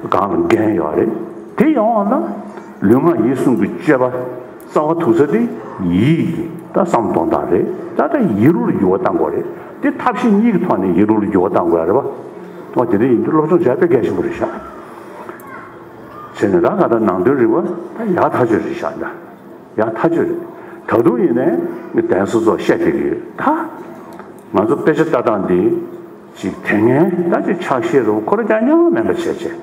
སྒང་ལ་འགན་ཡོད་རེད། དེ་ཡོང་བ་ན་ལུས་ངག་ཡིད་གསུམ་གྱི་སྤྱོད་པ་རྩ་བ་ཐུག་ས་དེ་ཡིད་ཀྱི་ད་བསམ་གཏོང་སྟངས་རེད། ད་ལྟ་ཡིད་རོ་ལ་འགྱུར་བ་གཏང་དགོས་རེད། དེ་ཐབས་ཤེས་གཉིས་ཀྱི་ཐོག་ནས་ཡིད་རོ་ལ་འགྱུར་བ་གཏང་དགོས་རེད་པ། ཨོ་དེ་འདྲ་ཡིན་དུས་སློབ་སྦྱོང་བྱས་དཔེ་གལ་ཆེན་པོ་རེད་ཤག་བྱས་ནས་ད་ང་ད་ནང་དོན་རིག་པ་ད་ཡག་ཐག་ཆོད་རེད་ཤག་ད་ཡག་ཐག་ཆོད་རེད། ད་དུང་ཡིན་ནའི་ངས་གདན་ས་ཚོ་བཤད་བསྡད་ཀྱི་ཡོད་ད། ང་ཚོ་དཔེ་ཆ་ལྟ་སྟངས་འདི་ཅིག་དེ་སྔའི་ད་ཅིག་ཕྱག་བཞེས་རུ་ཁོ་ར་རྐྱང་རྐྱང་མེད་པ་བྱས་བྱས།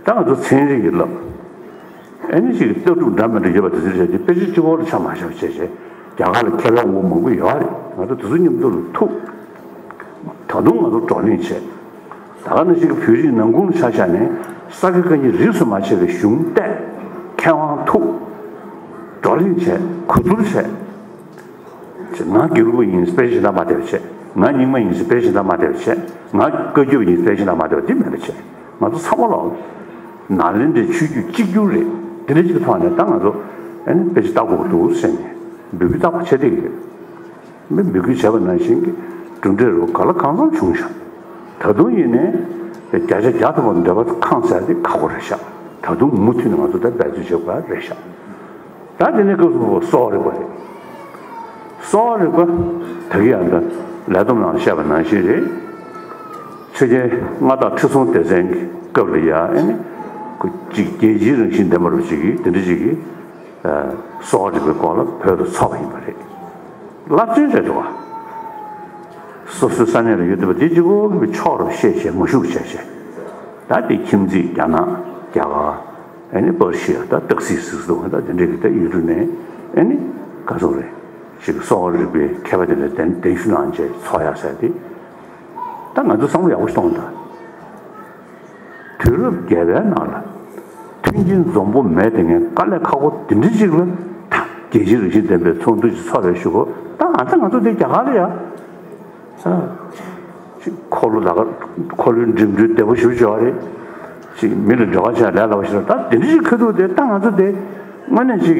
ད་ང་ཚོ་ཚན་རིག་གི་བསླབ། ཨེ་ནི་ཅིག་ལྟ་གྲུབ་འདྲ་མི་འདྲ་ཡོད་པ་དེ་ཚོ་བྱས་ཏེ་དཔེ་ཆ་གཅིག་པོ་ལ་ཆ་མ་བཞག་བྱས་བྱས་རྒྱ་གར་ལ་མཁས་པའི་དབང་པོ་མང་པོ་ཡོད་རེད། ང་ཚོ་དེ་ཚོ་མཉམ་དུ་ལ་ཐུག་ད་དུང་ང་ཚོ་བགྲོ་གླེང་བྱས། ད་ག་ནང་བཞིན་གྱི་བོད་རིགས་ནང་ཁུལ་ཆ་བཞག་ནས་ས་དགེ་བཀའ་རྙིང་རིས་སུ་མ་ཆད་པའི་གཞུང་བལྟས། མཁས་དབང་ཐུག་བགྲོ་གླེང་བྱས། གོ་བསྡུར་བྱས། ང་དགེ་ལུགས་པ་ཡིན་དཔེ་ཆ་ཞིག་འདྲ་མ་བལྟས་པ་བྱས། ང་རྙིང་མ་ཡིན་དཔེ་ཆ་ཞིག་འདྲ་མ་བལྟས་པ་བྱས། ང་བཀའ་བརྒྱུད་པ་ཡིན་དཔེ་ཆ་ཞིག་འདྲ་མ་བལྟས་པ་འདི་མེད་པ་བྱས། ང་ཚོ་ཚང་མ་ལ་ནཱ་ལེནྡྲའི་ཆོས་བརྒྱུད་གཅིག་གྱུར་རེད། དེ་འདྲ་ཅིག་གི་ཐོག་ནས་ད་ང་ཚོ་ཨ་ནི་དཔེ་ཆ་ལྟ་དགོས་ཀྱི་འདུག་ཟེར་ནས་འབོད་སྐུལ་རྟག་པར་བྱས་བསྡད་ཀྱི་ཡོད། མི་འབོད་སྐུལ་བྱས་པ་ནང་བཞིན་གྱི་གྲུབ་འབྲས་རུ་ག་ལ་གང་འཚམ་བྱུང་ཤག་ད་དུང་ཡིན་ནའི་བརྒྱ་ཆ་བརྒྱ་ཐམ་པ་འདོད་པ་ཁེངས་ཚར་དེ་ཁག་པོ་རེད་ཤག་ད་དུང་མུ་མཐུད་ནས་ང་ཚོ་ད་འབད་རྩོལ་བྱེད་དགོས་རེད་ཤག་ད་དེ་ནས་སྐབས་སུ་གསོ་བ་རིག་པ་རེད། གསོ་བ་རིག་པ་ད་གི་ཡང་ད་ལས་བསྡོམས་ནང་བཤད་པ་ནང་བཞིན་རེད། ཆོས་རྒྱལ་མངའ་བདག་ཁྲི་སྲོང་ལྡེ་བཙན་གྱི་སྐབས་ལ་ཡ་ཨེ་ནི་ཁོ་གཅིག་རྒྱལ་སྤྱིའི་རང་བཞིན་ལྡན་པ་རུ་ཅིག་གིས་དེ་འདྲ་ཅིག་གིས་ གསོ་བ་རིག་པའི་སྐོར་ལ་བོད་དུ་འཚོགས་པ་ཡིན་པ་རེད། རླབས་ཆེན་རེད་འདུག་བ། སོ་སོའི་ས་གནས་ལ་ཡོད་བསྡད་པ་དེ་གཅིག་པོ་གི་ཕྱོགས་རུ་བཤད་བྱས་མ་ཞུགས་བྱས་བྱས། ད་དེ་ཁྱིམ་མཚེས་རྒྱ་ནག་རྒྱ་གར། ཨ་ནི་པར་ཤི་ཡ་ད་ཏག་སི་སིག་སི་འདུག་ད་དེ་འདྲས་ཀྱི་ད་ཡུལ་གྲུ་ནས་ཨ་ནི་ག་ཚོད་རེད། ཅིག་གསོ་བ་རིག་པའི་མཁས་པ་དེ་འདྲ་གདན་གདན་ཞུ་གནང་བྱས་འཚོགས་ཡ་ཟེར་ཏེ། ད་ང་ཚོ་བསམ་བློ་ཡག་པོ་ཞིག་གཏོང་དང་། དུས་རབས་བརྒྱད་པའི་ནང་ལ་མཐུན་རྐྱེན་འཛོམས་པོ་མེད་དེ་ངས་དཀའ་ལས་ཁག་པོ་དེ་འདྲ་ཅིག་ལ་ད་རྒྱལ་སྤྱིའི་རང་བཞིན་ལྡན་པའི་ཚོགས་འདུ་ཅིག་ཚོགས་པའི་གཞུག་གུ་ད་ང་ཚོ་ང་ཚོ་འདི་རྒྱ་གར་ལ་ཡ། ཅིག་འཁོར་ལོ་ལ་ཁ་འཁོར་ལོའི་འགྲིམ་འགྲུལ་བདེ་པོ་ཞེ་པོ་ཅིག་ཡོད་རེད། ཅིག་མི་ལ་འབྲེལ་བ་བྱས་ལས་སླ་པོ་ཞིག་རེད། ད་དེ་འདྲ་ཅིག་ཁ་ཐུག་དེ་ད་ང་ཚོ་དེ་དངོས་གནས་ཅིག་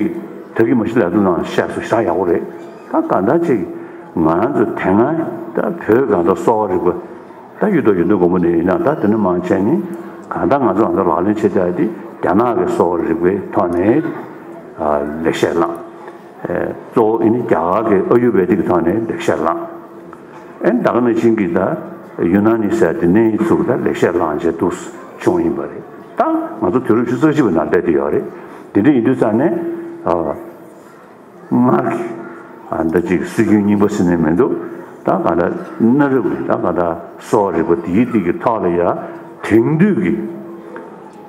ད་གི་མ་གཞི་ལས་དོན་ནང་བཤད་སོ་ཞེ་དྲག་ཡག་པོ་རེད། ད་གང་ལྟར་ཅིག་ང་རང་ཚོ་དེ་སྔ་ད་བོད་གང་ལྟར་གསོ་བ་རིག་པ། ད་ཡོད་དོ་ཡོད་དོ་དགོངས་པ་ནས་ཡིན་ན་ད་དེ་ནས་མང་ཆེ་ནི་གང་ལྟར་ང་ཚོ་ང་ཚོ་ལག་ལེན་བྱེད་བསྡད་དེ་རྒྱ་ནག་གི་གསོ་བ་རིག་པའི་ཐོག་ནས་ལེགས་བཤད་བླངས། གཙོ་བོ་ཨ་ནི་རྒྱ་གར་གྱི་ཨ་ཡུར་ཝེ་དིག་གི་ཐོག་ནས་ལེགས་བཤད་བླངས། ཨ་ནི་ད་ག་ནང་བཞིན་གྱི་ད་ཡུ་ན་ནི་ཟེར་དེ་ནས་ཚུར་ད་ལེགས་བཤད་བླངས་བྱས་འདུག་བྱུང་ཡིན་པ་རེད། ད་ང་ཚོ་དུས་རབས་ཉི་ཤུ་རྩ་གཅིག་པའི་ནང་བསྡད་དེ་ཡོད་རེད། དེ་འདྲ་ཡིན་དུས་ཙང་ནས་ཨ། སྔར་གྱི་ཨ་འདི་ཅིག་སྲོལ་རྒྱུན་རྙིང་པ་ཟེར་ནས་མི་འདུག་ད་ག་ད་གནའ་རབས་ཀྱི་ད་ག་ད་གསོ་བ་རིག་པ་དེའི་སྟེང་གི་ཐོག་ལ་ཡ་དེང་དུས་ཀྱི་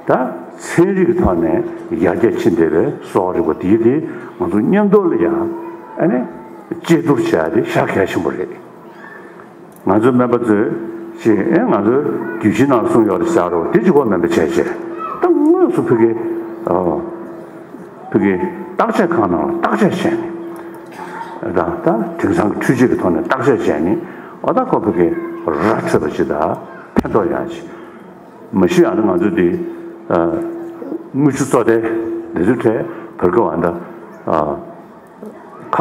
ད་ཚན་རིག་གི་ཐོག་ནས་ཡར་རྒྱས་ཕྱིན་བསྡད་པའི་གསོ་བ་རིག་པ་དེའི་དེ་ང་ཚོ་མཉམ་དུ་ལ་ཡ་ཨ་ནི་དཔྱད་བསྡུར་བྱ་ཡ་དེ་ཤར་གལ་ཆེན་པོ་རེད། ང་ཚོའི་སྨན་པ་ཚོས་ཅིག་ཨེ་ང་ཚོའི་རྒྱུད་བཞི་ནང་གསུངས་ཡོད་རེད་ཟེར་རོ་དེ་གཅིག་པོ་མིན་པ་བྱས་བྱས་ད་དངོས་སུ་ཕ་གི་ཨ། ཕ་གི་བརྟག་དཔྱད་ཁང་ནང་ལ་བརྟག་དཔྱད་བྱས་ནས། ད་ད་དེང་སང་གི་འཕྲུལ་ཆས་ཀྱི་ཐོག་ནས་བརྟག་དཔྱད་བྱས་ནས་ཨོ་ད་ཁོ་ཕ་གི་ར་འཕྲོད་པ་ཅིག་དང་ཕན་ཐོགས་ཡག་ཅིག་མ་གཞི་ཡང་ན་ང་ཚོ་འདི་དངུལ་ཆུ་བཙོ་ཐལ་འདི་ཚོའི་གྲས་བར་སྐབས་ཨ་ད་ཁ་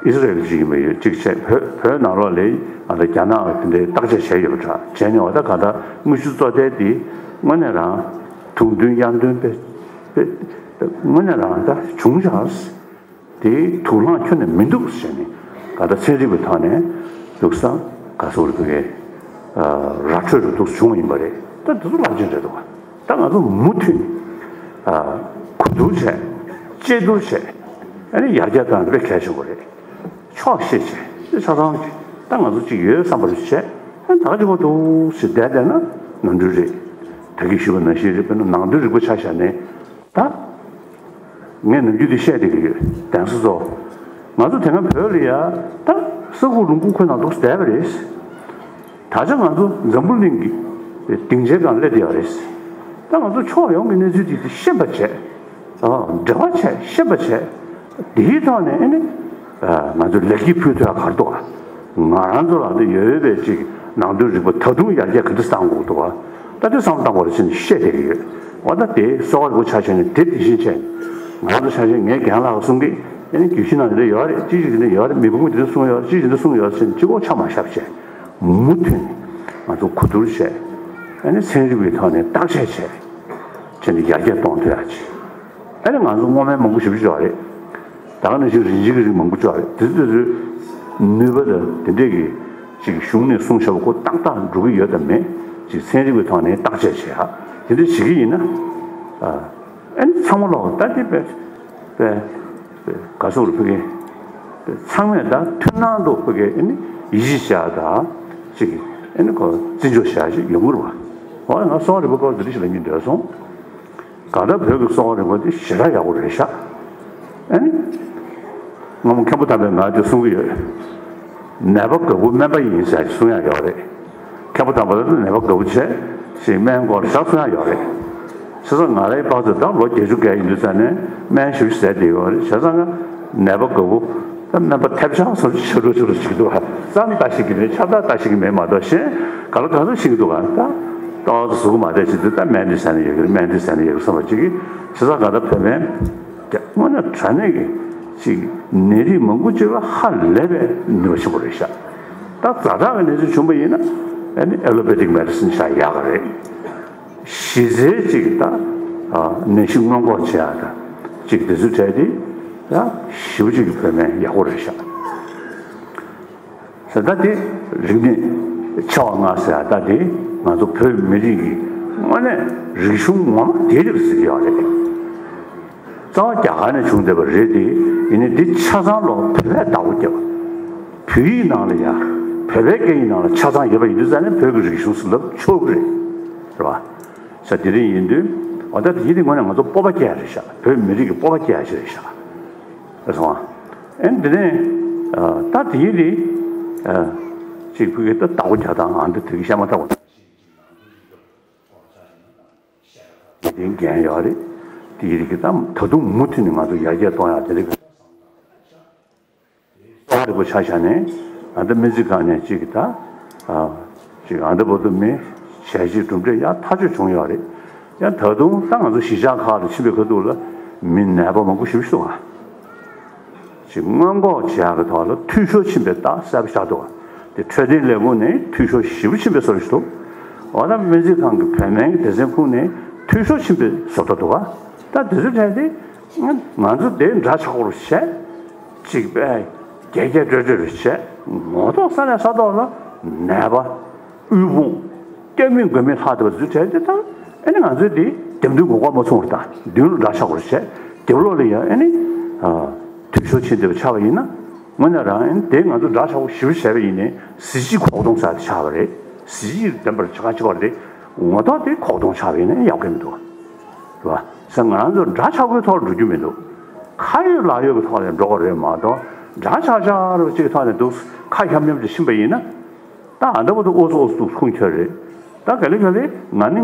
ཨི་སི་རེལ་ཅིག་ཡིན་པ་ཡོད་ཅིག་བྱས་བོད་བོད་ནང་ལོགས་ལ་ཨ་ད་རྒྱ་ནག་དེ་འདྲའི་བརྟག་དཔྱད་བྱས་ཡོད་པ་འདྲ་བྱས་ནས་ཨོ་ད་ག་ད་དངུལ་ཆུ་བཙོ་ཐལ་འདི་དངོས་གནས་རང་དུང་འདོན་གཡར་འདོན་པའི། དངོས་གནས་རང་ད་བྱུང་བཞག་དེའི་དུག་རླངས་ཁྱོན་ནས་མི་འདུག་ཟེར་ནས་ག་ད་ཚན་རིག་པའི་ཐོག་ནས་འདུག་ས་ག་སོགས་རེད་འདུག་གས། ར་འཕྲོད་རུ་འདུག་བྱུང་ཡིན་པ་རེད། ད་འདི་ཚོ་རླབས་ཆེན་རེད་འདུག་ད་ང་ཚོ་མུ་མཐུད་ནས་གོ་བསྡུར་བྱས་དཔྱད་བསྡུར་བྱས་ཨ་ནི་ཡར་རྒྱས་གཏོང་དཔེ་གལ་ཆེན་པོ་རེད། ཕྱོགས་ཤེས་བྱས་ཆ་ཚང་ད་ང་ཚོ་གཅིག་ཡོད་བསམ་པ་བྱས་ཨ་ད་ག་ཅིག་པོ་འདུག་ཟེར་བསྡད་བསྡད་ན་ནོར་འཁྲུལ་རེད། ད་གིན་ཞུས་པ་ནང་བཞིན་རེད། དཔེར་ན་ནང་དོན་རིག་པ་ཆ་བཞག་ནས། ད། ངས་ནམ་རྒྱུན་འདི་བཤད་བསྡད་ཀྱི་ཡོད། གདན་ས་ཚོ། ང་ཚོ་དེ་སྔ་བོད་ལ་ཡ། ད། ས་ཁུག་ལུང་ཁུག་ཁོ་ན་འདུག་བསྡད་པ་རེད། ད་ཆ་ང་ཚོ་འཛམ་བུ་གླིང་གི་སྡིངས་ཆའི་སྒང་སླེབས་བསྡད་ཡོད་རེད། ད་ང་ཚོ་ཕྱོགས་ཡོངས་ཀྱི་གནས་ཚུལ་དེ་དེ་ཤེས་པ་བྱས། ཨ། འབྲེལ་བ་བྱས་ཤེས་པ་བྱས། དེའི་ཐོག་ནས་ཨ་ནི། ང་ཚོས་ལེགས་སྐྱེས་ཕུལ་ཐུབ་ཡ་ག་རེ་འདུག་ག་ང་རང་ཚོ་ལ་འདི་ཡོད་ཡོད་པའི་ཅིག་ནང་དོན་རིག་པ་ད་དུང་ཡར་རྒྱས་ག་འདྲ་གཏང་དགོས་འདུག་ག་ད་དེ་བསམ་བློ་བཏང་དགོས་རེད་ཟེར་ནས་བཤད་བསྡད་ཀྱི་ཡོད། འོ་ད་དེ་གསོ་བ་རིག་པ་ཆ་བཞག་ནས་དེ་དེ་བཞིན་བྱས་ནས་ང་རང་ཚོ་ཆ་བཞག་ངའི་རྒན་ལགས་གསུང་གི་ཨ་ནི་རྒྱུད་བཞི་ནང་འདི་འདྲ་ཡོད་རེད། ཅི་ཞིག་འདི་འདྲ་ཡོད་རེད། མི་བུ་མོ་འདི་འདྲ་གསུང་ཡོད་རེད། ཅི་ཞིག་འདི་འདྲ་གསུང་ཡོད་རེད་ཟེར་ནས་གཅིག་པོ་ཆ་མ་བཞག་བྱས་མུ་མཐུད་ནས་ང་ཚོ་གོ་བསྡུར་བྱས་ཨ་ནི་ཚན་རིག་པའི་ཐོག་ནས་བརྟག་དཔྱད་བྱས་བྱས་ནས་ཡར་རྒྱས་གཏོང་ཐུབ་ཡ་ཅིག་ཨ་ནི་ང་ཚོ་སྔོ་སྨན་མང་པོ་ཞེ་པོ་ཅིག་ཡོད་རེད། ད་ག་ནང་བཞིན་རིན་ཆེན་གྱི་རིགས་མང་པོ་ཅིག་ཡོད་རེད། དེ་ཚོ་དེ་ཚོའི་ནུས་པ་དང་དེ་འདྲས་ཀྱི་ཅིག་གཞུང་ནས་གསུངས་བཞག་པ་ཁོ་ཏག་ཏག་འགྲོ་གི་ཡོད་དམ་མེད་ཅིག་ཚན་རིག་པའི་ཐོག་ནས་བརྟག་དཔྱད་བྱེད་ཡ་དེ་འདྲས་བྱེད་ཀྱི་ཡིན་ན། ཨ་ནི་ཚང་མ་ལོག་ད་དེ་པས་པས་པས་ག་སོགས་རུ་ཕུལ་གི་ཚང་མས་ད་མཐུན་སྣང་དུ་ཕུལ་གི་ཨ་ནི་ཡིད་ཆེས་བྱ་ཡ་ད་ཅིག་ཨ་ནི་ཁོ་བརྩི་འཇོག་བྱ་ཡ་ཅིག་ཡོང་གི་རེད་བ། འོ་ང་གསོ་བ་རིག་པའི་སྐོར་དེ་འདྲ་ཞིག་ལབ་སྙིང་འདོད་སོང་། གང་ལྟར་བོད་ཀྱི་གསོ་བ་རིག་པ་འདི་ཞེ་དྲག་ཡག་པོ་རེད་ཤག་ཨ་ནི། སྔ་མོ་མཁན་པོ་དམ་པས་ང་འདི་གསུང་གི་ཡོད། ནད་པ་དགའ་བོ་སྨན་པ་ཡིན་ཟེར་གསུང་ཡག་ཡོད་རེད། མཁན་པོ་དམ་པ་ལ་ནད་པ་དགའ་བོ་བྱས་ཞེས་སྨན་སྐོར་ཞག་གསུང་ཡག་ཡོད་རེད། བྱས་ཙང་ང་རའི་དཔག་ཚོད་ད་ལོ་བརྒྱད་ཅུ་བརྒལ་ཡིན་དུས་ཙང་ནས་སྨན་ཞུ་ཞུ་ཟེར་བསྡད་ཡོད་རེད། བྱས་ཙང་ང་ནད་པ་དགའ་བོ། ད་སྨན་པ་ཐེབས་ཆག་སོགས་ཆུ་རུ་ཆུ་རུ་བྱེད་འདུག་ཨ་ཙམ་ལྟ་ཤེས་ཀྱི་མེད། ཁྱབ་བསྒྲགས་ལྟ་ཤེས་ཀྱི་མེད་མ་གཏོགས་གཞན་ག་ལ་གང་འཚམ་ཤེས་ཀྱི་འདུག་ཨ་ད་ཏོག་ཙམ་གཟུགས་མ་བདེ་བྱེད་དུས་ད་སྨན་འདི་ཟ་ནས་ཡོད་ཀྱི་རེད། སྨན་འདི་ཟ་ནས་ཡོད་ཀྱི་བསམ་པ་ཅིག་གིས་བྱས་ཙང་གང་ལྟར་བོད་སྨན་དངོས་གནས་དྲང་གནས་ཀྱི་ཅིག་ནད་རིགས་མང་པོ་ཅིག་ལ་ཧ་ལས་པའི་ནུས་པ་ཆེན་པོ་རེད་ཤག་ད་ཛ་དྲག་གི་གནས་ཚུལ་བྱུང་པ་ཡིན་ན་ཨ་ནི་ཨེ་ལོ་པེ་ཐིག་མེ་ཌི་སིན་ཆགས་ཡག་གི་རེད། གཞི་རྩའི་གཅིག་ད་ནད་གཞི་སྔོན་འགོག་བྱེད་ཡག་ད་གཅིག་དེ་ཚོའི་གྲས་དེ་ཡང་ཞེ་པོ་ཅིག་གི་བོད་སྨན་ཡག་པོ་རེད་ཤག་ཟེར་ད་དེ་རིག་གནས་ཆེ་བ་ལྔ་ཟེར་ཡག་ད་དེ་ང་ཚོ་བོད་མི་རིགས་ཀྱི་དངོས་གནས་རིག་གཞུང་ངོ་མ་དེ་རེད་ཟེར་གྱི་ཡོད་རེད། རྩ་བ་རྒྱ་གར་ནས་བྱུང་བསྡད་པ་རེད་དེ། ཡིན་ནའི་འདི་ཆ་ཚང་ལོག་བོད་པས་བདག་པོ་བརྒྱབ། བོད་ཡིག་ནང་ལ་ཡ། བོད་པའི་སྐད་ཡིག་ནང་ལ་ཆ་ཚང་ཡོད་པ་ཡིན་དུས་ཙང་ནས་བོད་ཀྱི་རིག་གཞུང་ཟེར་ལབ་ཆོག་གི་རེད། རེད་བ། ས་དེ་རིང་ཡིན་དུས། འོ་ད་དེ་ཡིན་དུས་ངོས་ནས་ང་ཚོ་སྤོབས་པ་སྐྱེ་ཡ་རེད་ཤག་བོད་མི་རིགས་ཀྱི་སྤོབས་པ་སྐྱེ་ཡ་ཞིག་རེད་ཤག་རེད་སོང་ཨ། ཨེ་འདི་ནས། ད་དེ་ཡིན་དུས། ཅིག་བོད་ཀྱི་ད་བདག་པོ་རྒྱག་སྟངས་ཨ་འདི་དེ་གི་བཤད་མ་ཐག་པ། དེ་འགན་ཡོད་རེད། དེའི་རིགས་ཀྱི་ད་ད་དུང་མུ་མཐུད་ནས་ང་ཚོ་ཡར་རྒྱས་གཏོང་ཡག་དེ་རིགས་ཀྱི་རེ་བ་ཆ་བཞག་ནས། ཨ་ད་སྨན་རྩིས་ཁང་ནས་གཅིག་གི་ད་ཨ་གཅིག་ཨ་ད་བར་དུ་མི་ཞལ་བཞེས་གྲུབ་འབྲས་ཡག་ཐག་ཆོད་བྱུང་ཡོད་རེད། ཡང་ད་དུང་ད་ང་ཚོ་གཞིས་ཆགས་ཁག་ལ་ཕྱིན་པའི་ཁ་ཐུག་ལ་མི་ནད་པ་མང་པོ་ཞེ་པོ་ཞིག་འདུག་ག་ཅིག་སྔོན་འགོག་བྱེད་ཡག་གི་ཐོག་ལ་འཐུས་ཤོར་ཕྱིན་པའི་རྟགས་གསལ་པོ་ཆགས་འདུག་ག་དེ་འཕྲོད་བསྟེན་ལས་ཁུངས་ནས་འཐུས་ཤོར་ཞེ་པོ་ཕྱིན་པའི་བཟོ་འདྲ་ཞིག་འདུག་འོ་ད་སྨན་རྩིས་ཁང་གི་བོད་སྨན་གྱི་སྡེ་ཚན་ཁུངས་ནས་འཐུས་ཤོར་ཕྱིན་པའི་བཟོ་འདྲ་འདུག་ག་ད་དེ་ཚོའི་གྲས་དེ་ང་ཚོ་དེ་འདྲ་ཆགས་པོ་བྱས། གཅིག་པས་རྒྱས་རྒྱས་སྤྲོས་སྤྲོས་བྱས། ངོ་ཐོག་ས་ནས་ས་ཐོག་ལ་ནད་པ། དབུལ་ཕོངས། སྐྱོན་མེད་མགོན་མེད་ལྷག་བསྡད་པ་ཚོའི་གྲས་དེ་དང་། ཨ་ནི་ང་ཚོས་དེ་རྒྱབ་མདུན་གོ་སྐབས་མ་མཚུངས་པ་དང་མདུན་ལ་འདྲ་ཆགས་པོ་བྱས། རྒྱབ་ལོགས་ལ་ཡང་ཨ་ནི་འཐུས་ཤོར་ཕྱིན་བསྡད་པ་ཆགས་པ་ཡིན་ན། དངོས་གནས་རང་ཨ་ནི་དེ་ང་ཚོ་འདྲ་ཆགས་པོ་ཞེ་པོ་བྱས་པ་ཡིན་ནའི་གཟི་བརྗིད་གོག་སྟོང་ཟེར་དེ་ཆགས་པ་རེད། གཟི་བརྗིད་ལྡན་པར་བྱ་ག་བྱེད་པ་རེད། ངོ་ཐོག་དེ་གོག་སྟོང་ཆགས་པ་ཡིན་ན་ཡག་གི་མི་འདུག་རེད་བ། ས་ང་རང་ཚོ་འདྲ་ཆགས་པོའི་ཐོག་ལ་འགྲོ་རྒྱུ་མི་འདུག་ཁ་ཡོད་ལག་ཡོད་ཀྱི་ཐོག་ནས་འགྲོ་དགོས་རེད་མ་གཏོགས། འདྲ་ཆགས་ཆགས་རེ་བ་གཅིག་གི་ཐོག་ནས་འདུག་ཁ་ཤམ་ཤམ་དུ་ཕྱིན་པ་ཡིན་ན། ད་ཨ་འདྲ་པོ་འདུག་ཨོ་ཙི་ཨོ་ཙི་འདུག་ཁུངས་འཁྱོལ་རེད། ད་ག་ལེ་ག་ལེ་ང་ནི་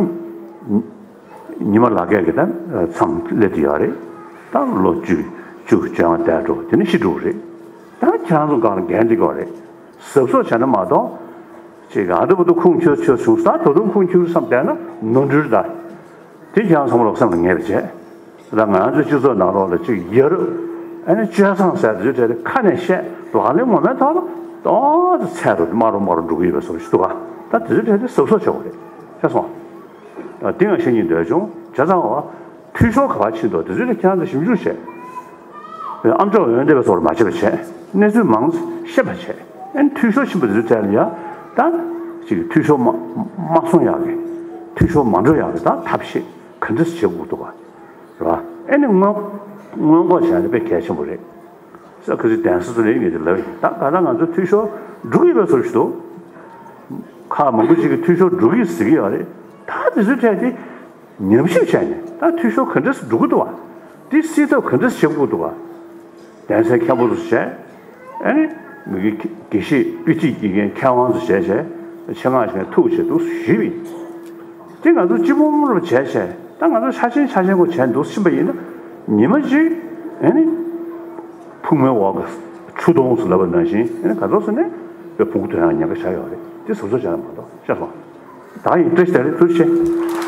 ཉི་མ་ལག་བརྒྱད་ཀྱི་ད་མཚམས་སླེབས་ཀྱི་ཡོད་རེད། ད་ལོ་བཅུ་བཅུ་བཅོ་ལྔ་འདས་འགྲོ། དེ་ནས་ཤི་འགྲོ་གི་རེད། ད་ཁྱེད་རང་ཚོ་སྒང་ལ་འགན་འདི་དགོས་རེད། གཟབ་གཟབ་བྱས་ན་མ་གཏོགས། ཅིག་ཨ་འདྲ་པོ་འདུག་ཁུངས་འཁྱོལ་འཁྱོལ་བྱུང་ས་ད་དུང་ཁུངས་འཁྱོལ་བསམ་བསྡད་ན་ནོར་འཁྲུལ་ད། དེ་ཁྱེད་རང་ཚང་མ་ལོག་སེམས་ལ་ངེས་པ་བྱས། ད་ང་རང་ཚོའི་སྤྱི་ཚོགས་ནང་ལོགས་ལ་ཅིག་ཡ་རབས། ཨ་ནི་སྤྱོད་བཟང་ཟེར་དེ་ཚོའི་གྲས་དེ་ཁ་ནས་བཤད། ལག་ལེན་ངོ་མའི་ཐོག་ལ་ཏོག་ཙམ་ཚད་རུ་དམའ་རུ་དམའ་རུ་འགྲོ་གི་ཡོད་པའི་བཟོ་འདྲ་ཞིག་འདུག་ག་ད་དེ་ཚོའི་གྲས་དེ་གཟབ་གཟབ་བྱེད་དགོས་རེད། ཤེས་སོང་། ཨ་དེ་ང་བཤད་སྙིང་འདོད་བྱུང་། བྱས་ཙང་འོ། འཐུས་ཤོར་ག་པར་ཕྱིན་འདུག་དེ་ཚོའི་གྲས་ཁྱེད་རང་ཚོ་ཞིབ་འཇུག་བྱས། ཨམ་ཅོག་འོན་ཏེ་བཟོ་འདྲ་མ་བྱེད་པ་བྱས། གནས་ཚུལ་མང་ཤེས་པ་བྱས། ཨ་ནི་འཐུས་ཤོར་ཕྱིན་པ་དེ་ཚོའི་གྲས་ལ་ཡ། ད་ཅིག་འཐུས་ཤོར་མ་མ་སོང་ཡག་གི། འཐུས་ཤོར་མ་འགྲོ་ཡག་གི་ད་ཐབས་ཤེས་ག་འདྲ་བྱེད་དགོས་འདུག་ག་རེད་བ། ཨ་ནི་སྔོན་སྔོན་འགོག་བྱས་ན་དཔེ་གལ་ཆེན་པོ་རེད། ས་ཁ་ཚིག་གདན་ས་ཚོ་ལས་ངེས་ཀྱི་ལབ་ཡིན། ད་ག་ད་ང་ཚོ་འཐུས་ཤོར་འགྲོ་གི་ཡོད་པའི་བཟོ་ཞིག་འདུག་ཁག་མང་པོ་ཅིག་གིས་འཐུས་ཤོར་འགྲོ་གི་ཟེར་གྱི་ཡོད་རེད། ད་དེ་ཚོའི་གྲས་དེ་ཉམས་ཞིབ་བྱས་ནས་ད་འཐུས་ཤོར་ག་འདྲ་སེ་འགྲོ་གི་འདུག་བ། དེ་སེལ་ཐབས་ག་འདྲ་སེ་བྱེད་དགོས་འདུག་བ། གདན་སའི་མཁན་པོ་ཚོ་བྱས། ཨ་ནི་མི་དགེ་དགེ་བཤེས་དབུ་ཁྲིད་ཀྱི་མཁན་མཁས་དབང་ཚོ་བྱས་བྱས། ཆེད་མངགས་བྱས་ཐུགས་བྱས་འདུག་ཞུས་པ་ཡིན། དེ་ང་ཚོ་སྤྱི་བོ་མོ་རུ་བྱས་བྱས། ད་ང་ཚོ་ཆ་ཆེན་ཆ་ཆེན་པོ་བྱས་འདུག་ཕྱིན་པ་ཡིན་ན། ཉི་མ་གཅིག་ཨ་ནི་ཕུག་མའི་འོག་གི་ཆུ་དོང་ཟེར་ལབ་པ་ནང་བཞིན། ཨ་ནི་ག་ཚོད་ཟེར་ནས་དཔེ་བོང་གུ་ཐོན་ཡག་ཉེན་ཁ་ཆགས་ཡོད་རེད། དེ་གཟབ་གཟབ་བྱས་ན་མ་གཏོགས། ཤེས་སོང་། ད་ཡིན། བཀྲ་ཤིས་བདེ་ལེགས། ཐུགས་རྗེ་ཆེ།